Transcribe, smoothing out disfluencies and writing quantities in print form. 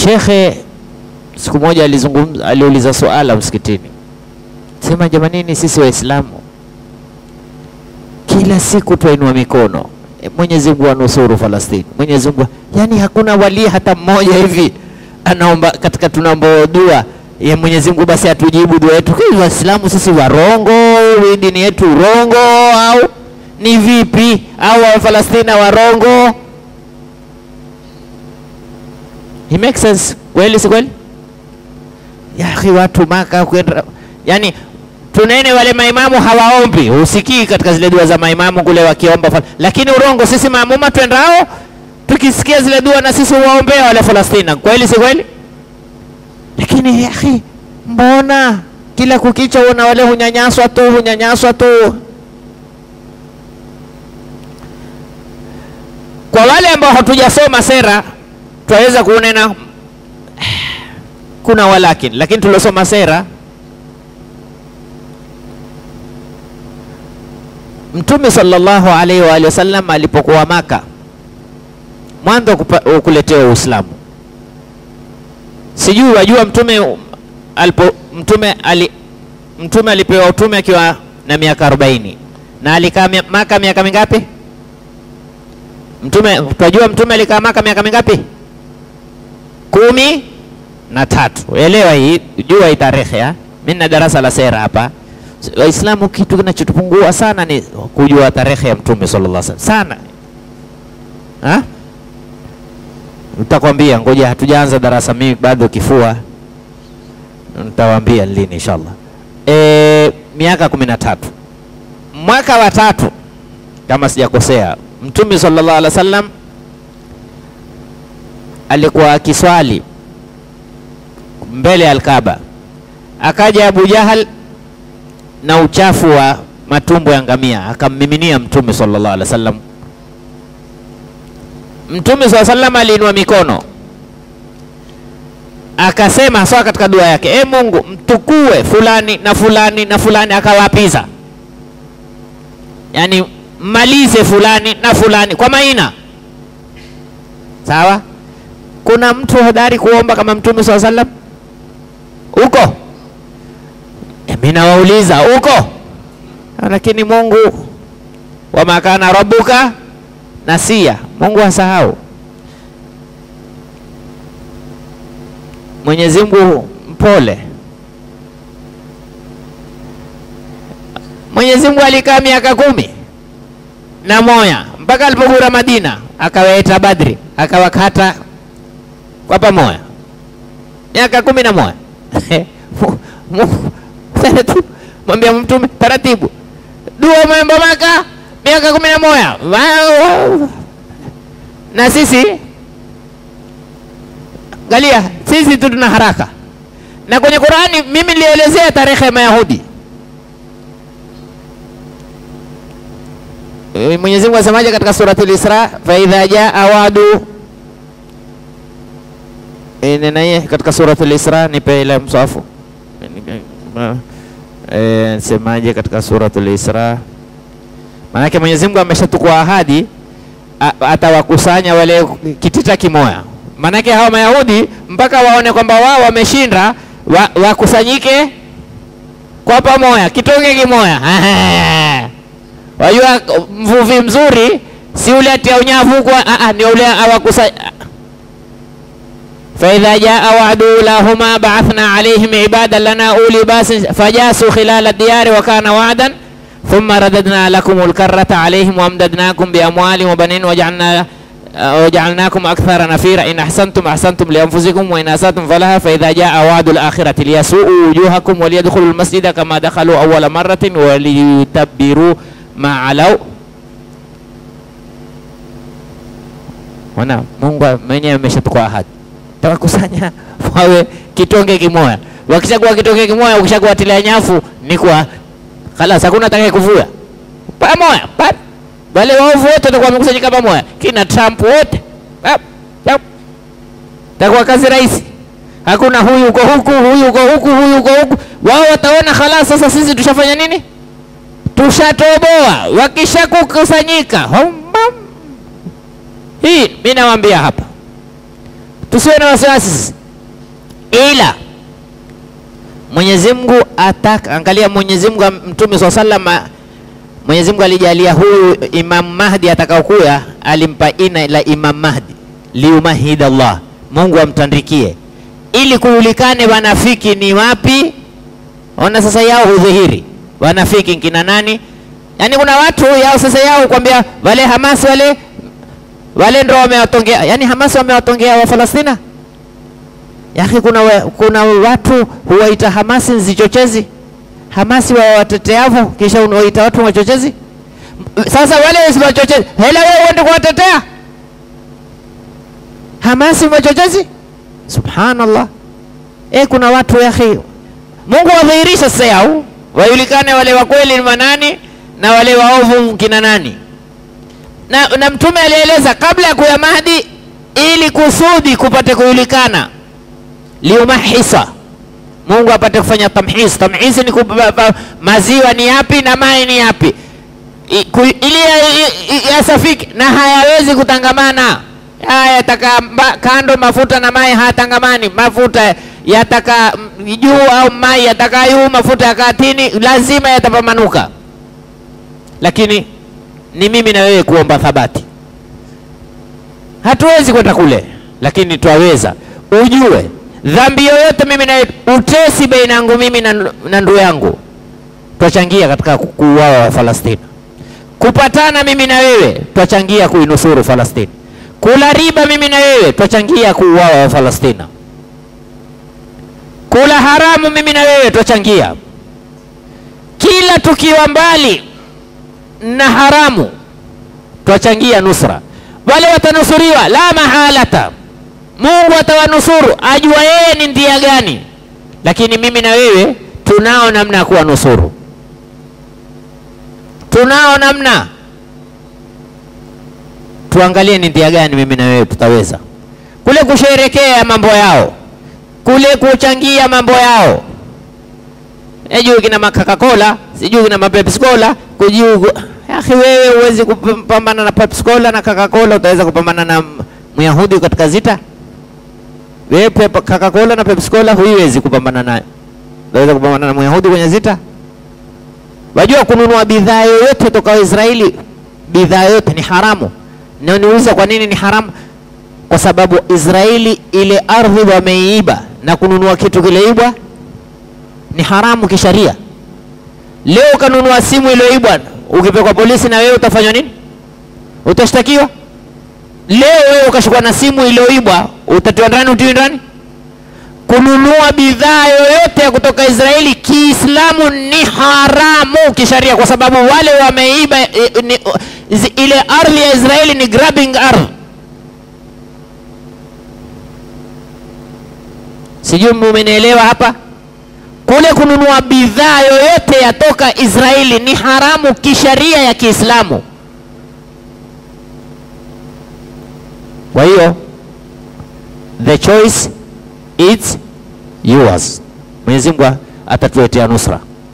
Shekhe siku moja alizungumza, aliuliza swala msikitini. Sema jamanini, sisi Waislamu kila siku twainua mikono, Mwenyezi Mungu anusuru Falastini. Mwenyezi Mungu, yani hakuna wali hata mmoja hivi anaomba katika tunaomba dua ya Mwenyezi Mungu basi atujibu dua yetu. Kwa Waislamu sisi warongo, dini yetu urongo au ni vipi? Au wa Palestina warongo? It makes sense. Kweli si kweli? Ya akhi, watu Maka kwenda, yani tunene wale maimamu hawaombi, usikii katika zile dua za maimamu kule wakiomba, lakini urongo sisi maamuma twendao tukisikia zile dua na sisi waombea wale Palestina. Kweli si kweli? Lakini ya akhi, mbona kila kukicha una wale hunyanyaswa tu, hunyanyaswa tu? Kwa wale ambao hatujasoma sera twaweza kuonena kuna walakin, lakini tulosoma sera, Mtume sallallahu alaihi wa alihi wasallam alipokuwa Maka mwanzo kuletea Uislamu, sijui wajua Mtume alipo, Mtume alipewa utume akiwa na miaka 40 na alikaa Maka miaka mingapi? Mtume, tunajua Mtume alikaa Maka miaka mingapi? 13. Elewa hii, jua hii tarehe. Mimi na darasa la sera hapa. Waislamu kitu kinachotupungua sana ni kujua tarehe ya Mtume sallallahu alaihi wasallam sana. Ha? Nitakwambia, ngoja hatujaanza darasa, mimi bado kifua. Nitawaambia lini inshallah. Miaka 13. Mwaka wa 3 kama sijakosea, Mtume sallallahu alaihi wasallam alikuwa akiswali mbele ya Al-Kaaba. Akaja Abu Jahal na uchafu wa matumbo ya ngamia akammiminia Mtume sallallahu alaihi wasallam. Mtume sallallahu alaihi wasallam aliinua mikono akasema sawa katika dua yake, e Mungu mtukue fulani na fulani na fulani, akawapiza, yani malize fulani na fulani kwa maina. Sawa? Kuna mtu hodari kuomba kama Mtume sallallahu alaihi wasallam? Uko? Mimi nawauliza, uko? Lakini Mungu, wama kana rabbuka nasia, Mungu hasahau. Mwenyezi Mungu mpole. Mwenyezi Mungu alikaa miaka 11 mpaka alipogura Madina, akawaita Badri, akawakata kwa pamoja. Miaka 11. Taratibu, mwambia Mtume taratibu. Dua umeomba Maka miaka 11. Na sisi angalia, sisi tu tuna haraka. Na kwenye Qur'ani mimi nilielezea tarehe ya Mayahudi. Mwenyezi Mungu asemaje katika suratul Isra? Fa idha jaa wa'du, ninaye katika suratul Isra, nipe ile mswafu. Semaje katika suratul Isra? Maana Mwenyezi Mungu ameshatukua ahadi atawakusanya wale kitita kimoya. Maana hawa Mayahudi mpaka waone kwamba wao wameshinda, wakusanyike kwa pamoja, kitonge kimoya. Wajua mvuvi mzuri si ule atia unyavu kwa, ni ule awakusanya. فإذا جاء وعد أولاهما بعثنا عليهم عبادا لنا أولي باس فجاسوا خلال الديار وكان وعدا ثم رددنا لكم الكرة عليهم وأمددناكم بأموال وبنين وجعلناكم أكثر نفيرا إن أحسنتم أحسنتم لأنفسكم وإن أسأتم فلها فإذا جاء وعد الآخرة ليسوءوا وجوهكم وليدخلوا المسجد كما دخلوا أول مرة وليتبروا ما علوا. Wana Mungu mwenyewe ameshatoa ahadi, tawakusanya wawe kitonge kimoya. Wakishakuwa kitonge kimoya, ukishakuwa tilia nyafu ni kwa khalas, hakuna atakaye kuvuya pamoja. Wale waovu wote watakuwa wamekusanyika pamoja, kina Trump wote. Takuwa kazi rahisi, hakuna huyu uko huku, huyu uko huku, huyu uko huku. Wao wataona khalas, sasa sisi tushafanya nini? Tushatoboa. Wakishakukusanyika, hii mimi nawaambia hapa, Tusiwe na wasiwasi. Ila Mwenyezi Mungu ataka, angalia Mwenyezi Mungu, Mtume swalla sallam, Mwenyezi Mungu alijalia huyu Imam Mahdi atakaokuya, alimpa ina la Imam Mahdi liumahid Allah, Mungu amtandikie ili kujulikane wanafiki ni wapi. Ona sasa yao hudhihiri wanafiki kina nani. Yani kuna watu yao sasa yao kwambia wale Hamas wale ndio wamewatongea. Yani Hamas wamewatongea wa Palestina. Yaki kuna watu huwaita Hamas nzichochezi. Hamasi wa wateteavu kisha unaoita watu wachochezi. Sasa wale wachochezi, hela wewe uende kuwatetea Hamasi wachochezi? Subhanallah. Kuna watu yaki Mungu wadhihirisha sasa yao, wajulikane wale wa kweli ni manani na wale waovu kina nani. Na Mtume alieleza kabla ya kuya Mahdi ili kusudi kupate kujulikana, liumahisa, Mungu apate kufanya tamhis. Tamhis ni maziwa ni yapi na mai ni yapi, ili yasafiki na hayawezi kutangamana. Haya yataka kando, mafuta na mai hayatangamani. Mafuta yataka juu au mai yataka juu, mafuta yakaa chini, lazima yatapamanuka. Lakini ni mimi na wewe kuomba thabati. Hatuwezi kwenda kule, lakini twaweza. Ujue dhambi yoyote mimi na utesi baina yangu mimi na ndugu yangu, twachangia katika kuuawa wa Palestina. Kupatana mimi na wewe, twachangia kuinusuru Palestina. Kula riba mimi na wewe, twachangia kuuawa wa Palestina. Kula haramu mimi na wewe, twachangia. Kila tukiwa mbali na haramu, twachangia nusra. Wale watanusuriwa la mahalata, Mungu atawanusuru, ajua yeye ni ndia gani. Lakini mimi na wewe tunao namna kuwanusuru, tunao namna. Tuangalie ni ndia gani mimi na wewe tutaweza. Kule kusherekea mambo yao, kule kuchangia mambo yao, sijui kina Coca-Cola, sijui kina Pepsi Cola, kujiu. Akhi wewe huwezi kupambana na Pepsi Cola na Coca-Cola, utaweza kupambana na Myahudi katika zita? Wewe Coca-Cola na Pepsi Cola huiwezi kupambana nayo. Unaweza kupambana na Myahudi kwenye zita? Wajua kununua bidhaa yoyote kutoka Israeli, bidhaa yote ni haramu. Na niuliza kwa nini ni haramu? Kwa sababu Israeli ile ardhi wameiiba, na kununua kitu kileibwa ni haramu kisharia. Leo ukanunua simu iliyoibwa, ukipelekwa polisi na wewe utafanywa nini? Utashtakiwa. Leo wewe ukashikwa na simu iliyoibwa, utatiwa ndani, utiwe ndani. Kununua bidhaa yoyote ya kutoka Israeli Kiislamu ni haramu kisharia, kwa sababu wale wameiba ile ardhi ya Israeli ni grabbing ardhi. Sijui mmenielewa hapa? Kule kununua bidhaa yoyote yatoka Israeli ni haramu kisharia ya Kiislamu. Kwa hiyo the choice is yours. Mwenyezi Mungu atatuletea nusra.